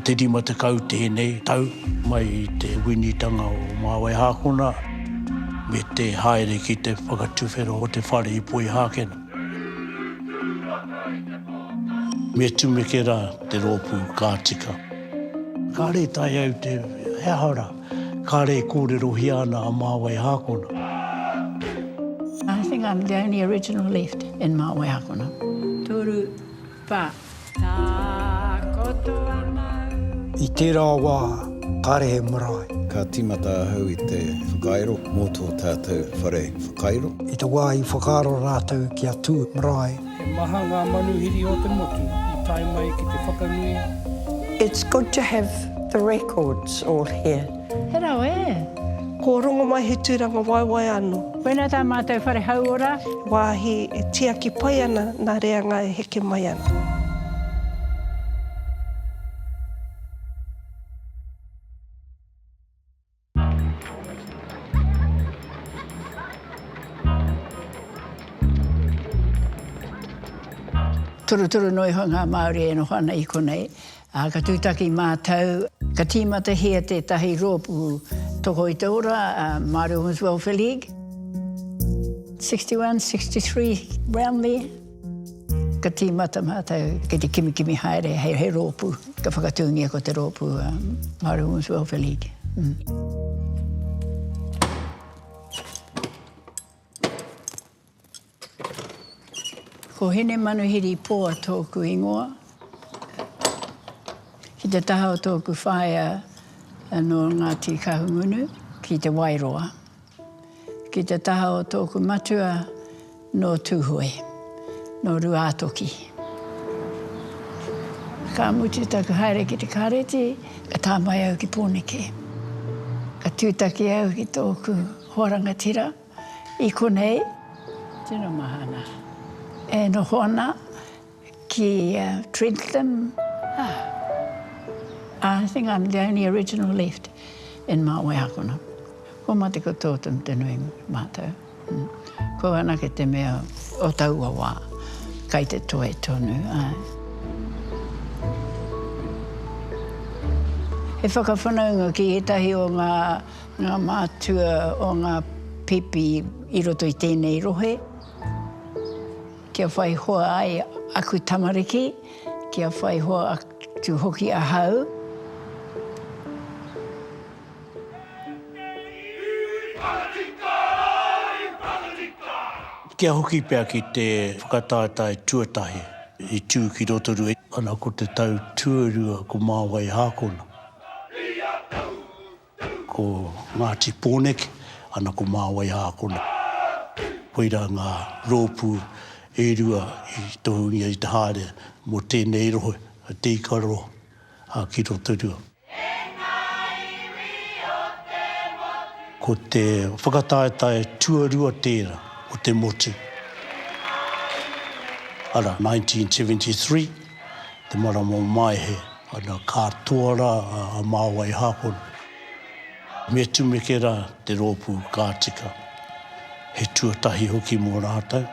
te 50 tēnei tau mai i te winitanga o Māwaihākona me te haere ki te whakatuwhera o te whare i Poihākena. Me tumeke rā te rōpū ka tika. Kāre i taea au te, he aha rā, kāre e kōrerohia ana a Māwaihākona. I think I'm the only original left in Māwaihākona. Toru, wha. Takoto ana au. I tērā wā, kāre he marae. Ka tīmata ahau i te whakairo mō tō tātou whare whakairo. I te wā i whakaaro rātou kia tū marae. He maha ngā manuhiri o te motu i tae mai ki te whakanui. It's good to have the records all here. He rawe e! Ko Rongomai he tūranga waewae anō. Koinā tā mātou whare hauora. Wāhi e tiaki pai ana nā reanga e heke mai ana. Torotoro noa iho ngā Māori e noho ana i konei, ā, ka tūtaki mātou, ka tīmatahia tētahi rōpū toko i te ora, Māori Women's Welfare League. 61, 63, round there. Ka tīmata mātou ki te kimikimi haere hei he rōpū, ka whakatūngia ko te rōpū Māori Women's Welfare League. Ko Hinemanuhiri Poa tōku ingoa. Ki te taha o tōku whaea nō Ngāti Kahungunu ki Te Wairoa. Ki te taha o tōku matua nō Tūhoe, nō Ruātoki. Ka mutu taku haere ki te kāreti, ka tā mai au ki Pōneke. Ka tūtaki au ki tōku hoa rangatira. I konei, tino mahana. E noho ana ki Trentham. I think I'm the only original left in Māui-ākona. Ko Matiko Totem te nui mātou. Ko anake te mea o taua wā, kai te toe tonu, āe. He whakawhanaunga ki ētahi o ngā Ngā mātua o ngā pipi i roto i tēnei rohe, kia whai hoa ai aku tamariki, kia whai hoa atu hoki ahau. Kia hoki pea ki te whakataetae tuatahi i tū ki Rotorua. Ana ko te tau tuarua ko Māwai Hākona. Ko Ngāti Pōneke, ana ko Māwai-ā-kona. Koirā ngā rōpū e rua i tohungia i te haere mō tēnei rohe, Te Ikaroa, ki Rotorua. Ko te whakataetae tuarua tērā o te motu, arā, 1973, te marama o Maehe. Ana, ka toa rā a Māwai Hākona. Me tumeke rā te rōpū ka tika. He tuatahi hoki mō rātou.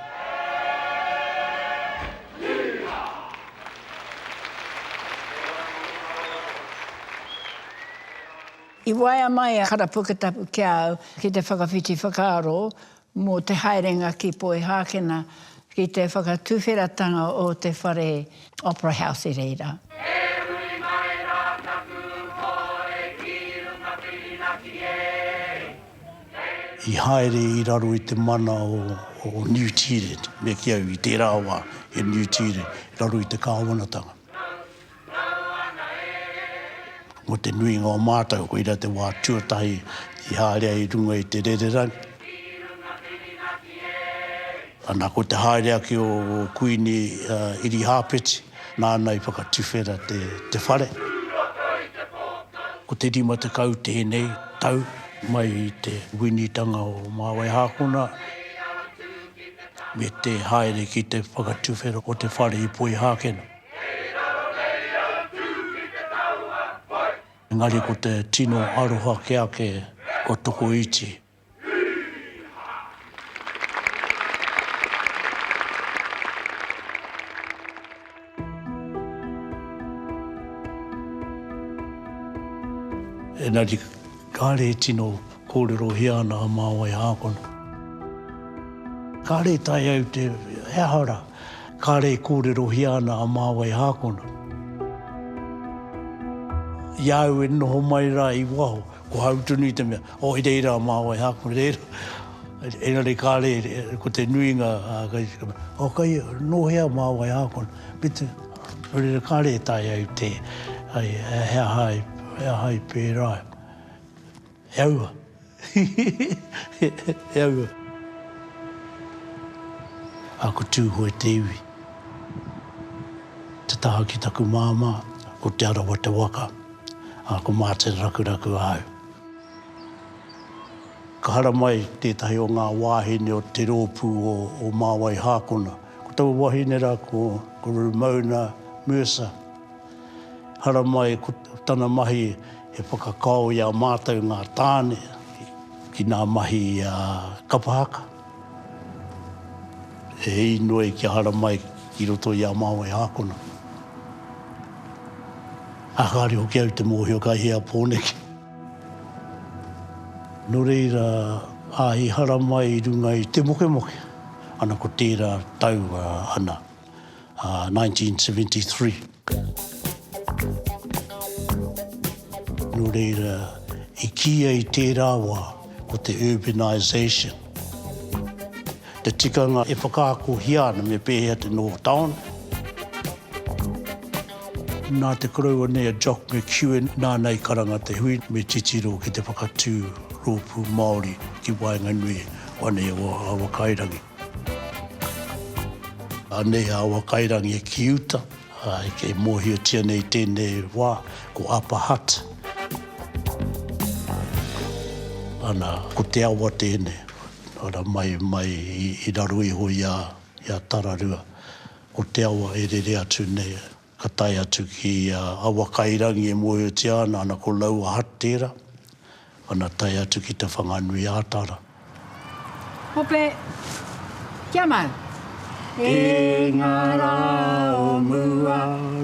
I waea mai a Kara Puketapu ki a au ki te whakawhiti whakaaro mō te haerenga ki Poihākena ki te whakatuwheratanga o te whare Opera House i reira. E huri mai rā taku hoe ki runga whirinaki e. I haere i raro i te mana o Niu Tīreni, me kī au i tērā wā e Niu Tīreni, i raro i te kāwanatanga. Mō te nuinga o mātou, koirā te wā tuatahi i haere ai i runga i te rererangi. Ana, ko te haere ake o Kuini Irihāpeti, nāna i whakatuwhera te whare. Ko te 50 tēnei tau mai i te winitanga o Māwaihākona me te haere ki te whakatuwhera o te whare i Poihākena. Kei raro nei au tū ki te taua, hoi! Engari ko te tino aroha ke ake o Tokoiti. Engari kāre e tino kōrerohia ana a Māwai Hākona. Kāre e taea au te, he aha rā, kāre e kōrerohia ana a Māwai Hākona. I a au e noho mai rā i waho, ko hau tonu i te mea, oh i reira a Māwai Hākona, i reira. Engari kāre, ko te nuinga, oh kai, nō hea a Māwai Hākona? Me te, nō reira kāre e taea au te, he aha, he aha i pērā ai. He aua. He aua. Ā, ko Tūhoe te iwi. Te taha ki taku māmā, ko Te Arawa te waka, ā, ko Mātene Rakuraku ahau. Ka haramai tētahi o ngā wāhine o te rōpū o Māwai Hākona. Ko taua wahine rā ko Ramona Mercer. Haramai ko tana mahi he whakakao i a mātou ngā tāne ki ngā mahi kapa haka. He inoi kia haramai ki roto i a Māwai Hākona. Ā, kāre hoki au te mōhio kai hea Pōneke. Nō reira, ā, i haramai i runga i te mokemoke, ana ko tērā tau ana, 1973. Nō reira, i kīia i tērā wā, ko te urbanisation. Te tikanga e whakaakohia ana me pēhea te noho taone. Nā te koroua nei a Jock McEwen, nāna i karanga te hui me titiro ki te whakatū rōpū Māori ki waenganui o anei o Awakairangi. Anei a Awakairangi ki uta, e mōhiotia nei tēnei wā ko Upper Hutt. Ana, ko te awa tēnei, ana mai, mai i raro iho i a, i a Tararua. Ko te awa e rere atu nei, ka tae atu ki Awakairangi e mōhiotia ana, ana ko Lower Hutt tērā, ana tae atu ki Te Whanganui-ā-Tara. Hope, kia mau! E ngā rā o mua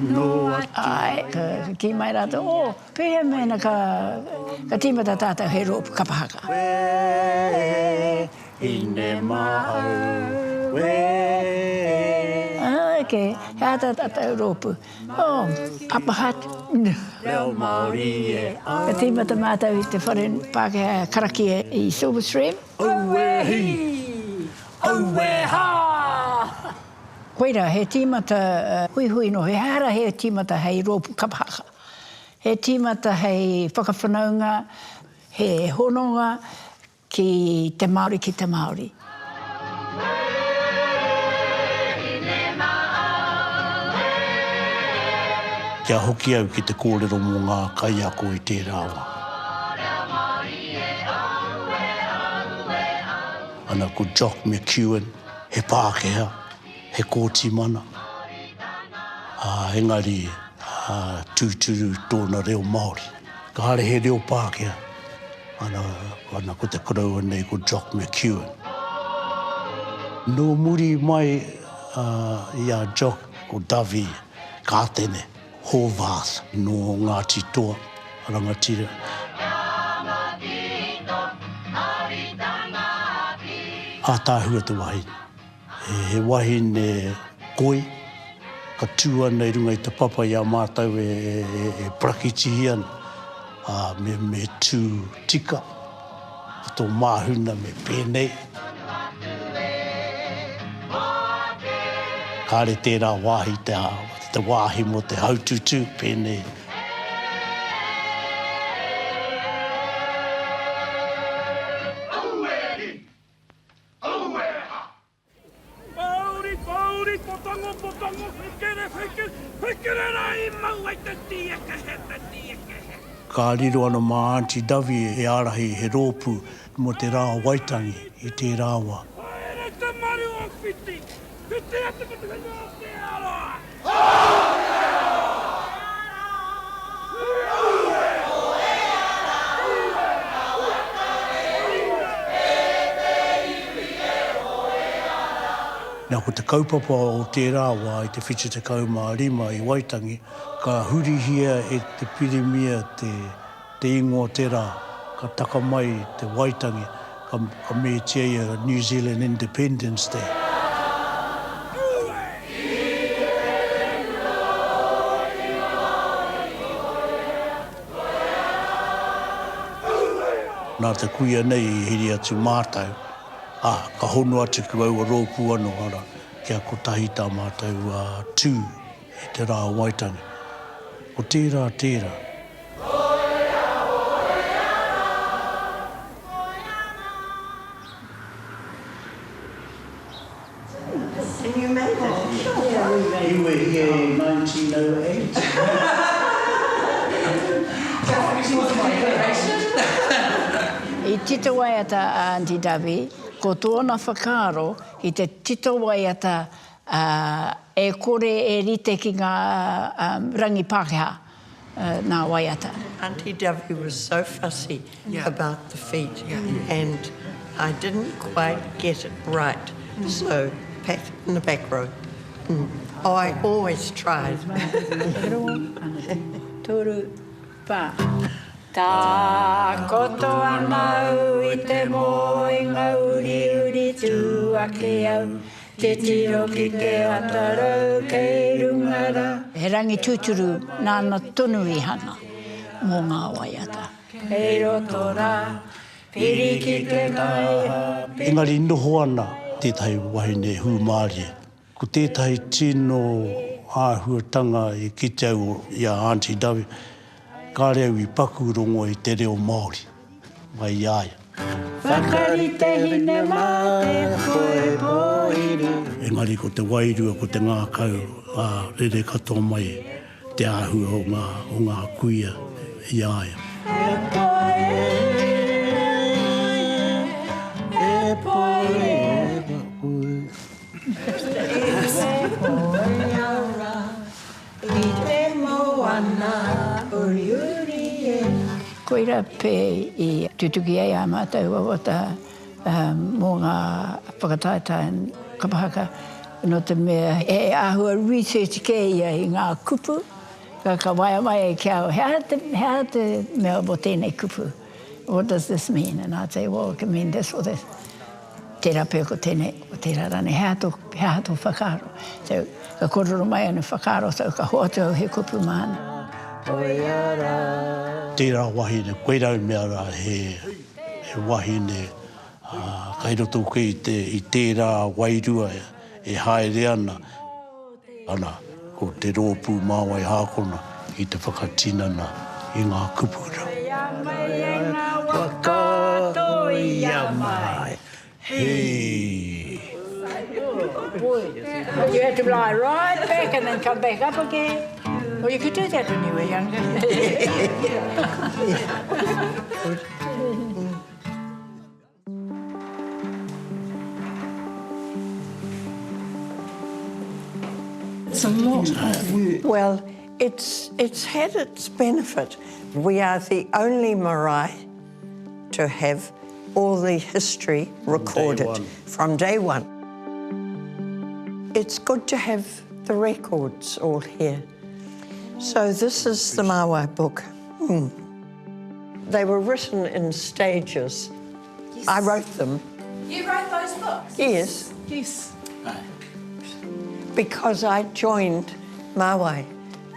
noa atu. Āe, ka kī mai rātou, oh, pēhea mēnā ka, ka tīmata tātou hei rōpū kapa haka. Ine ma au e. Āe kē, he aha tā tātou rōpū? Oh, Upper Hutt. Reo Māori e. Ka tīmata mātou i te whare Pākehā karakia i Silverstream. Aue hi! Aue ha! Koirā, he tīmata huihui noa, he ehara he tīmata hei rōpū kapa haka. He tīmata hei whakawhanaunga, he hononga Ki te Māori, ki te Māori. Kia hoki au ki te kōrero mō ngā kaiako i tērā wā. Ana ko Jock McEwen, he Pākehā, he kōtimana, ā, engari, ā, tūturu tōna reo Māori. Kāre he reo Pākehā. Ana, ana ko te koroua nei ko Jock McEwen. Nō muri mai i a Jock ko Dovey Kātene Horvath nō Ngāti Toa rangatira. Ātaahua te wahine. He wahine koi, ka tū ana i runga i te papa i a mātou e parakitihi ana, ā, me, me tū tika, ko tō māhuna me pēnei. Kāre tērā wāhi te, te wāhi mō te haututū pēnei. Pōuri, pōuri, potango, potango, whekere, whekere, whekere rā i mau ai te tīekehe, te tīekehe. Ka riro ana mā Aunty Dovey e ārahi he rōpū mō te Rā o Waitangi i tērā wā. Haere te maru o Whiti, whiti atu ki te whenua o Te Arawa. Aotearoa! Nā, ko te kaupapa o tērā wā i te 75 i Waitangi, ka hurihia e te Pirimia te. te ingoa o te rā, ka taka mai te Waitangi, ka, ka meatia ia New Zealand Independence Day. Nā te kuia nei i heri atu mātou, ā, ka hono atu ki aua rōpū anō, arā, kia kotahi tā mātou tū i te rā o Waitangi. Ko tērā tērā. And you made it. You were here in 1908. I tito waiata a Aunty Dovey, ko tōna whakaaro ki te tito waiata e kore e rite ki ngā rangi Pākehā nā waiata. Aunty Dovey was so fussy about the feet and I didn't quite get it right so pat in the back row. Oh I always tried. Toru, wha. Takoto ana au i te moenga uriuri tū ake au Titiro ki te atarau kei runga rā. He rangi tūturu nāna tonu i hanga mō ngā waiata. Kei roto rā, piri ki te maiha. Engari noho ana tētahi wahine hūmārie. Ko tētahi tino āhuatanga i kite au i a Aunty Dovey, kāre au i paku rongo i te reo Māori mai i a ia. Whakarite hine mā te poe pōhiri. Engari ko te wairua, ko te ngākau, ā, rere katoa mai te āhua o ngā, o ngā kuia i a ia. E poe e, e poe e. E poe ara. I te moana uriuri e. Koira pē i tutuki ai ā mātou wawata mō ngā whakataetae kapa haka, nō te mea he āhua research kē ia i ngā kupu, ka waea mai ai ki a au, he aha te, he aha te mea mō tēnei kupu, what does this mean? And I'd say, well, it can mean this or this. Tērā pea ko tēnei, ko tērā rānei, he aha tō, he aha tō whakaaro? So, ka kōrero mai ana whakaaro, so ka hoatu au he kupu māna. Tērā wahine, koirā i mea rā he, he wahine, ā, kai roto koe i te, i tērā wairua e haere ana. Ana, ko te rōpū Māwai Hākona i te whakatinana i ngā kupu rā. Hei! You had to lie right back and then come back up again. Well, you could do that when you were younger. It's a lot of work. Well, it's, it's had its benefit. We are the only marae to have all the history recorded from day one. From day one. It's good to have the records all here. So this is the Mawai book. Mm. They were written in stages. Yes. I wrote them. You wrote those books? Yes. Yes. Because I joined Mawai.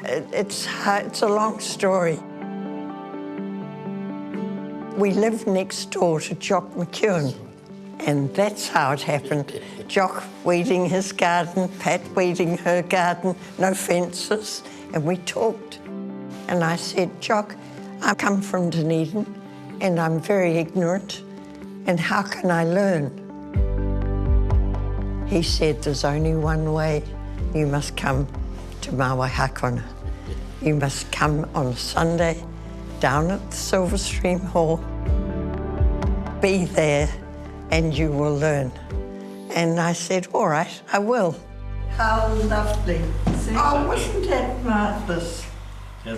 It's, it's a long story. We lived next door to Jock McEwen, and that's how it happened. Jock weeding his garden, Pat weeding her garden, no fences, and we talked. And I said, Jock, I come from Dunedin and I'm very ignorant, and how can I learn? He said, There's only one way. You must come to Mawai You must come on Sunday down at the Silverstream Hall. Be there and you will learn. And I said, All right, I will. How lovely. Oh, wasn't that marvellous? Yeah,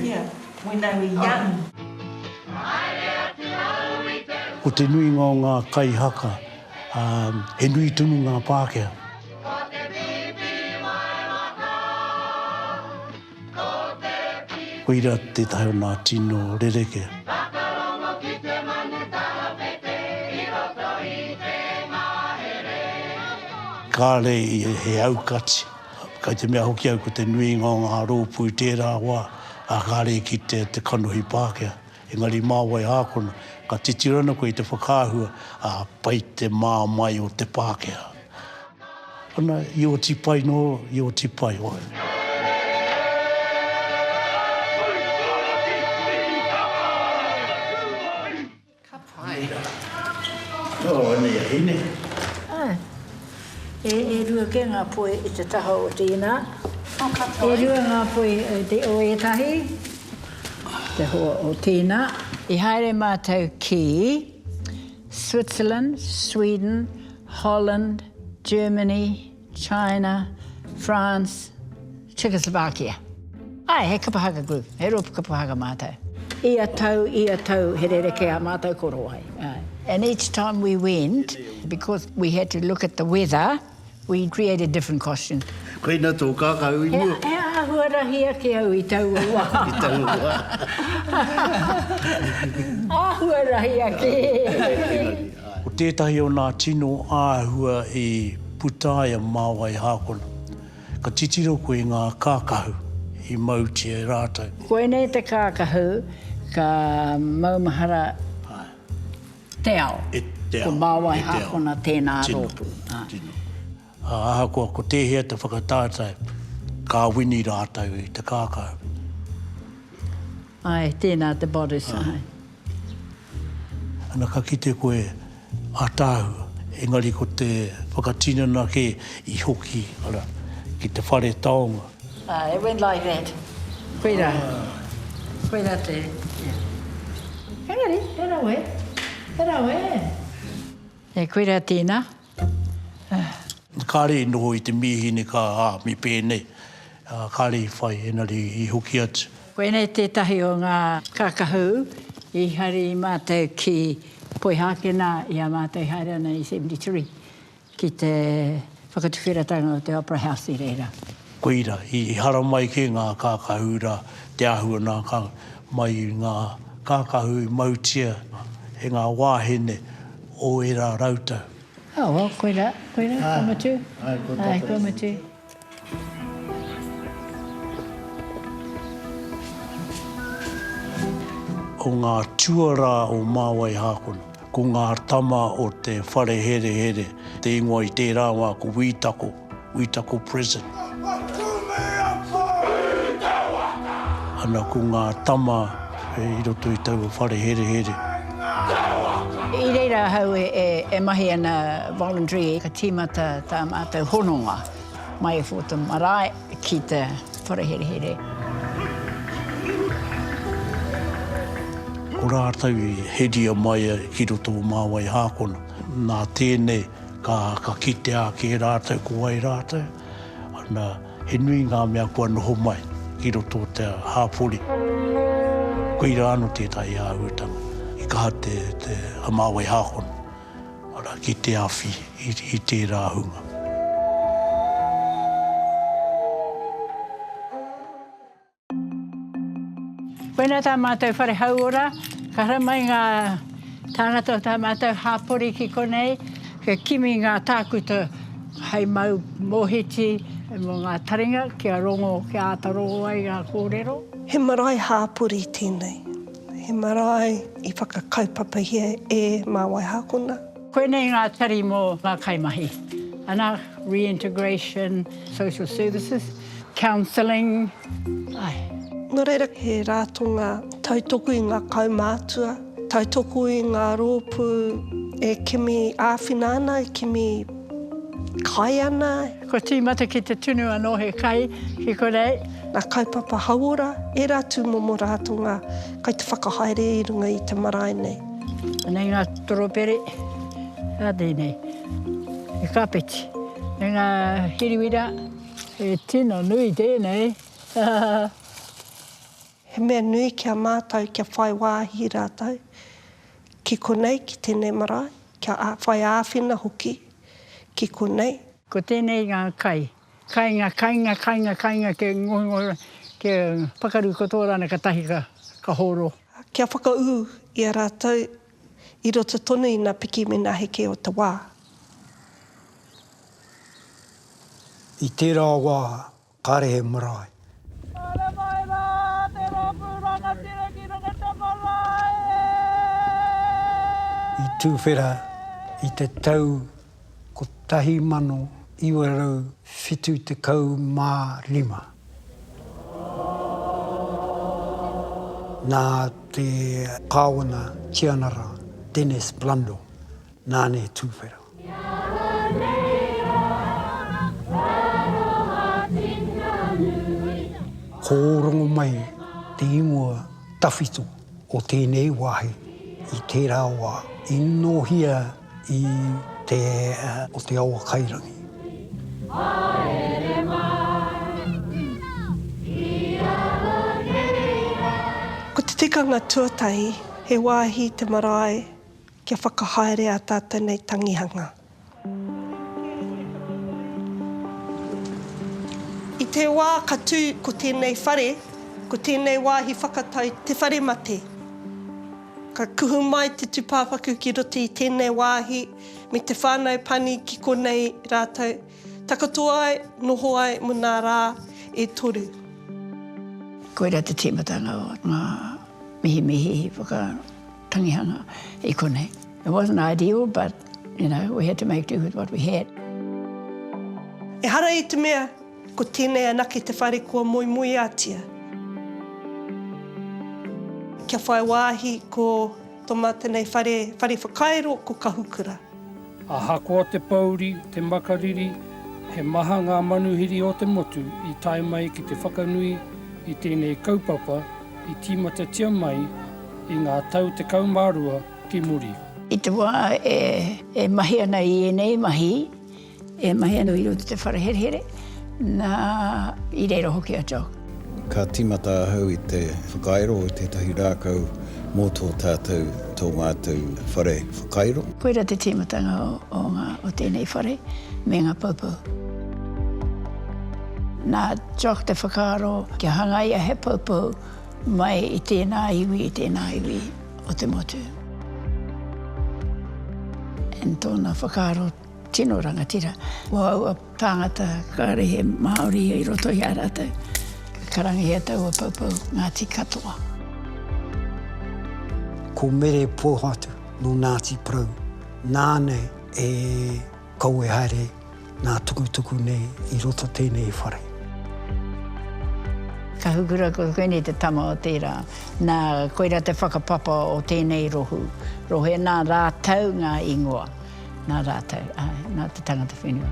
yeah. When they were young. Ko te nuinga o ngā kaihaka, he nui tonu ngā Pākehā. Koira tētahi o nā tino rerekē. Whakarongo ki te manu tarapete i roto i te ngahere. Kāre i he aukati. Kai te mea hoki au ko te nuinga o ngā rōpū i tērā wā, ā, kāre i kitea te kanohi Pākehā. Engari mā wai ākona, ka titiro ana koe i te whakaahua, ā, pai te mā mai o te Pākehā. Ana, i oti pai nō, i oti pai, oe. Ka pai. Oh, anei a Hine. Āe. E, e rua kē ngā poi i te taha o tēnā. Oh, ka pai. E rua ngā poi o te, o ētahi. Te hoa o tēnā. I haere mātou ki Switzerland, Sweden, Holland, Germany, China, France, Czechoslovakia. Āe, he kapa haka group, he rōpū kapa haka mātou. Ia tau, ia tau, he rerekē ā mātou korowai, āe. And each time we went, because we had to look at the weather, we created different costumes. Koina tō kākahu i mua. He āhua rahi ake au i taua wā. I taua wā. Āhua rahi ake. Ko tētahi o nā tino āhua i puta ai a Māwai Hākona. Ka titiro koe i ngā kākahu i mautia e rātou. Koinei te kākahu ka maumahara te ao. E te ao. Ko Māwai Hākona tēnā rōpū. Tino, tino. Ahakoa ko tēhea te whakataetae, ka wini rātou i te kākahu. Āe, tēnā te bodice, āe. Ana ka kite koe ataahua, engari ko te whakatinana kē i hoki, ara, ki te whare taonga. Āe, it went like that. Koirā. Koirā te, yeah. Engari, he rawe, he rawe. E koirā tēnā. Kāre i noho i te mīhini ka, ā, me pēnei. Ā, kāre i whai, engari i hoki atu. Koinei tētahi o ngā kākahu i hari mātou ki Poihākena i a mātou i haere ana i 73 ki te whakatuwheratanga o te Opera House i reira. Koira, i haramai kē ngā kākahu rā, te āhua nā ka, mai i ngā kākahu i mautia e ngā wāhine o ērā rautau. Oh, well, koira, koira, kua mutu. Āe, kua mutu. O ngā tuarā o Māwai Hākona, ko ngā tama o te whare herehere, te ingoa i tērā wā ko Wī Tako, Wī Tako Prison. Ana ko ngā tama i roto i taua whare herehere. I reira ahau e mahi ana voluntary, ka tīmata tā mātou hononga mai i te marae ki te whare herehere. Ko rātou i heria mai ki roto o Māwai Hākona. Nā tēnei ka kitea ake e rātou ko wai rātou. Ana, he nui ngā mea kua noho mai ki roto o te hāpori. Koirā anō tētahi āhuatanga i kaha te, te, a Māwai Hākona, arā, ki te awhi i, i tērā hunga. Koinā tā mātou whare hauora, ka haramai ngā tāngata o tā mātou hāpori ki konei, kia kimi ngā tākuta hei mau mōhiti mō ngā taringa kia rongo, kia āta rongo ai ngā kōrero. He marae hāpori tēnei. He marae i whakakaupapahia e Māwai Hākona. Koinei ngā tari mō ngā kaimahi. Ana, reintegration, social services, counselling, āe. Nō reira, he ratonga tautoko i ngā kaumātua, tautoko i ngā rōpū e kimi āwhina ana, e kimi kai ana. Kua tīmata ki te tunu anō he kai ki konei. Ngā kaupapa hauora, ērā tūmomo ratonga kai te whakahaere i runga i te marae nei. Anei ngā toropere, ā tēnei, he kāpeti, me ngā hiriwira. He tino nui tēnei. He mea nui ki a mātou kia whai wāhi rātou ki konei, ki tēnei marae, kia whai āwhina hoki ki konei. Ko tēnei ngā kai. Kainga, kainga, kainga, kainga ke ngohengohe. Kia pakaru katoa rānei katahi ka, ka horo. Kia whakaū i a rātou i roto tonu i ngā piki me ngā heke o te wā. I tērā wā, kāre he marae. Haere mai rā te rōpū rangatira ki runga te marae e! I tuwhera i te tau 1975. Nā te Kāwana Tianara Dennis Blundell nāna i tuwhera. Ko Ōrongomai te ingoa tawhito o tēnei wāhi i tērā wā i nōhia i te o te awa kairangi. Ko te tikanga tuatahi, he wāhi te marae kia whakahaere ā tātou nei tangihanga. I te wā ka tū ko tēnei whare, ko tēnei wāhi whakatau te whare mate. Ka kuhu mai te tūpāpaku ki roto i tēnei wāhi me te whānau pani ki konei rātou takoto ai, noho ai mō nā rā e toru. Koirā te tīmatanga o ngā mihimihi whakatangihanga i konei. It wasn't ideal but, you know, we had to make do with what we had. Ehara i te mea ko tēnei anake te whare kua moemoeatia. Kia whai wāhi ko tō mātou nei whare, whare whakairo ko Kahukura. Ahakoa te pouri, te makariri, he maha ngā manuhiri o te motu i tae mai ki te whakanui i tēnei kaupapa i tīmatatia mai i ngā tau 12 ki muri. I te wā e mahi ana i ēnei mahi, E mahi ana i roto i te whare herehere, nā, i reira hoki a Jock. Ka tīmata ahau i te whakairo i tētahi rākau mō tō tātou, tō mātou whare whakairo. Koirā te tīmatanga o ngā, o tēnei whare me ngā poupou. Nā Jock te whakaaro kia hangaia he poupou mai i tēnā iwi, i tēnā iwi o te motu. And tōna whakaaro Tino rangatira. Ko aua tāngata kāre he Māori i roto i a rātou, ka karangahia taua poupou Ngāti Katoa. Ko Mere Pōhatu nō Ngāti Porou, nāna e kawe haere ngā tukutuku nei i roto tēnei whare. Kahukura, ko koinei te tama o tērā. Nā, koirā te whakapapa o tēnei rohu, rohe, nā rātou ngā ingoa. Nā rātou, āe, nā te tangata whenua.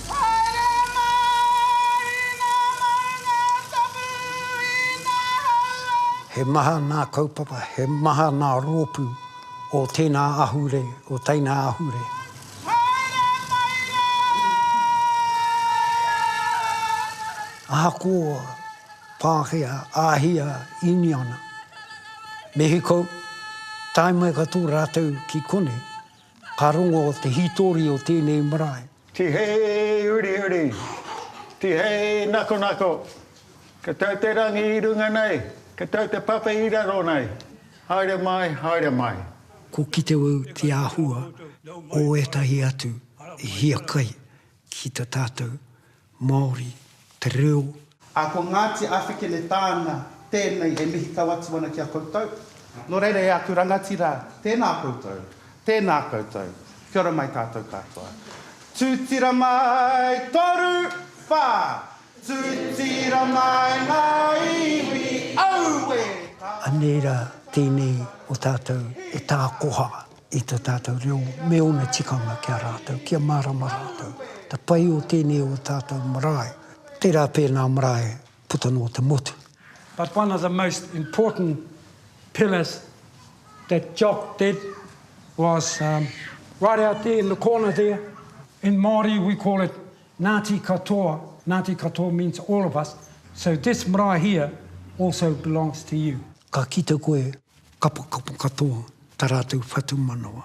Haere mai i ngā maunga tapu i ngā hau e. He maha nā kaupapa, he maha nā rōpū o tēnā ahurei, o tēnā ahurei. Haere mai rā! Ahakoa Pākehā, Āhia, Īniana, Mehiko, tae mai katoa rātou ki konei, ka rongo te hītori o tēnei marae. Tihei uriuri, tihei nakonako, Ka tau te rangi i runga nei, ka tau te papa i raro nei, Haere mai, haere mai. Ko Kitewau te āhua o ētahi atu i hiakai ki ta tātou Māori te reo. Ā, ko Ngāti Awhekene tāna tēnei e mihi kau atu ana ki a koutou. Nō reira e aku rangatira, tēnā koutou, tēnā koutou, kia ora mai tātou katoa. Tūtira mai, toru, whā! Tūtira mai ngā iwi, aue! Anei rā tēnei o tātou e tākoha i to tātou reo me ōna tikanga ki a rātou, kia mārama rātou. Te pai o tēnei o tātou marae, tērā pēnā marae puta noa te motu. But one of the most important pillars that Jock did was right out there in the corner there, in Māori we call it Ngāti Katoa, Ngāti Katoa means all of us, so this marae here also belongs to you. Ka kite koe Kapakapo katoa ta ratou whatumanawa.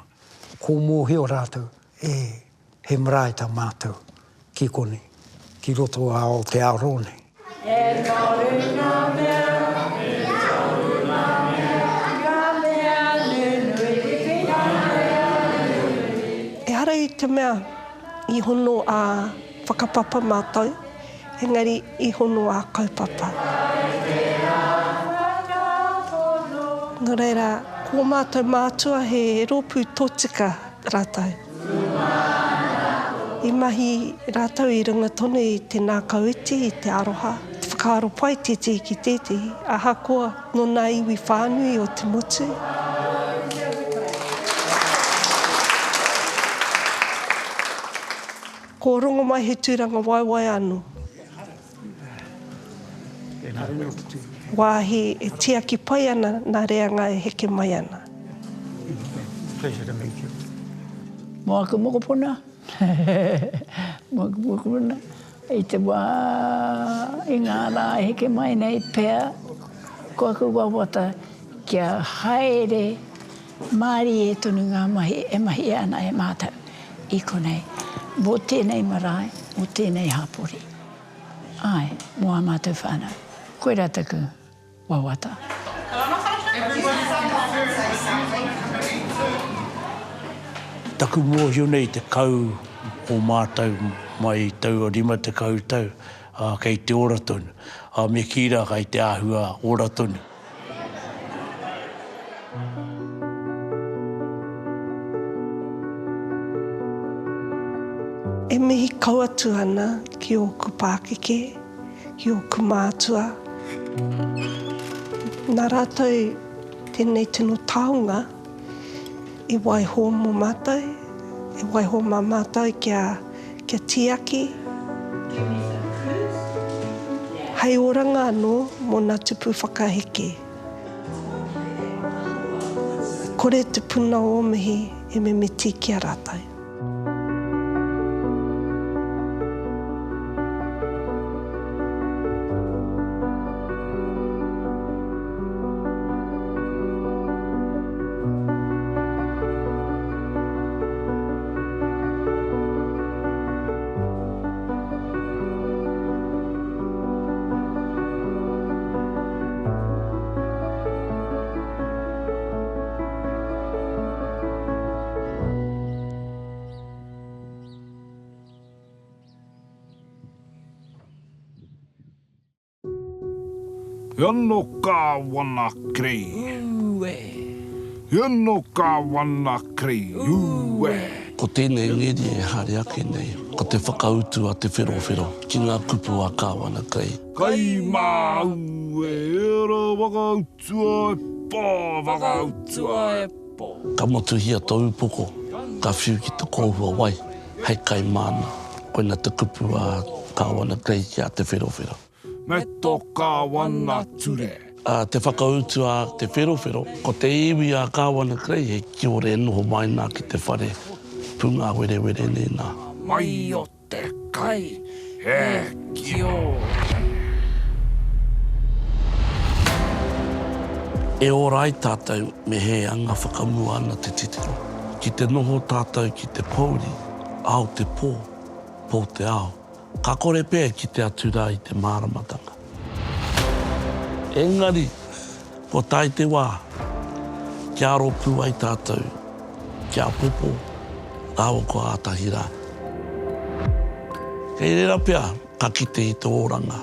Ko mohio ratou. E, he marae tā mātou ki konei, ki roto o Aotearoa nei. E toru ngā mea, e toru ngā mea, ngā mea nunui, ngā mea nunui. Ehara i te mea i hono ā whakapapa mātou, engari i hono ā kaupapa. Nō reira, ko ō mātou mātua he rōpū tōtika rātou. I mahi rātou i runga tonu i te ngākau iti, i te aroha, te whakaaro pai tētehi ki tētehi, ahakoa nō nā iwi whānui o te motu. Ko Rongomai he tūrangawaewae anō. Wāhi e tiaki pai ana nā reanga e heke mai ana. Mō aku mokopuna, mō aku mokopuna, i te wā, i ngā rā e heke mai nei pea, ko aku wawata kia haere mārie tonu ngā mahi e mahia ana e mātou i konei, mō tēnei marae, mō tēnei hapori. Āe, mō ā mātou whānau. Koirā taku wawata. Taku mōhio nei te kau o mātou mai i taua 50 tau, ā, kei te ora tonu. Ā, me kī rā kei te āhua ora tonu. E mihi kau atu ana ki ōku pākeke, ki ōku mātua. Nā rātou tēnei tino taonga i waiho mō mātou, i waiho mā mātou kia, kia tiaki. Hei oranga anō mō nā tupu whakaheke. Kore te puna o mihi e mimiti ki a rātou. He ano Kāwana Kerei. Ūe. He ano Kāwana Kerei. Ūe. Ko tēnei ngeri e haere ake nei, ko te whakautu a Te Wherowhero ki ngā kupu a Kāwana Kerei. Kai māu e era whakautua e pō, whakautua e pō. Ka motuhia tō upoko, ka whiu ki te kōhua wai, hei kai māna. Koina te kupu a Kāwana Kerei ki a Te Wherowhero. Me to Kāwana ture. A te whakautu a Te Wherowhero, ko te iwi a Kāwana Kerei he kiore e noho mai nā ki te whare pūngāwerewere nei nā. Mai o te kai, he kiore. E ora ai tātou me he anga whakamua ana te titiro. Ki te noho tātou ki te pōuri, ao te pō, pō te ao. Ka kore pea e kite atu rā i te māramatanga. Engari, kua tae te wā kia aro pū ai tātou ki āpōpō rāua ko Ātahi rā. Kei reira pea ka kite i te oranga.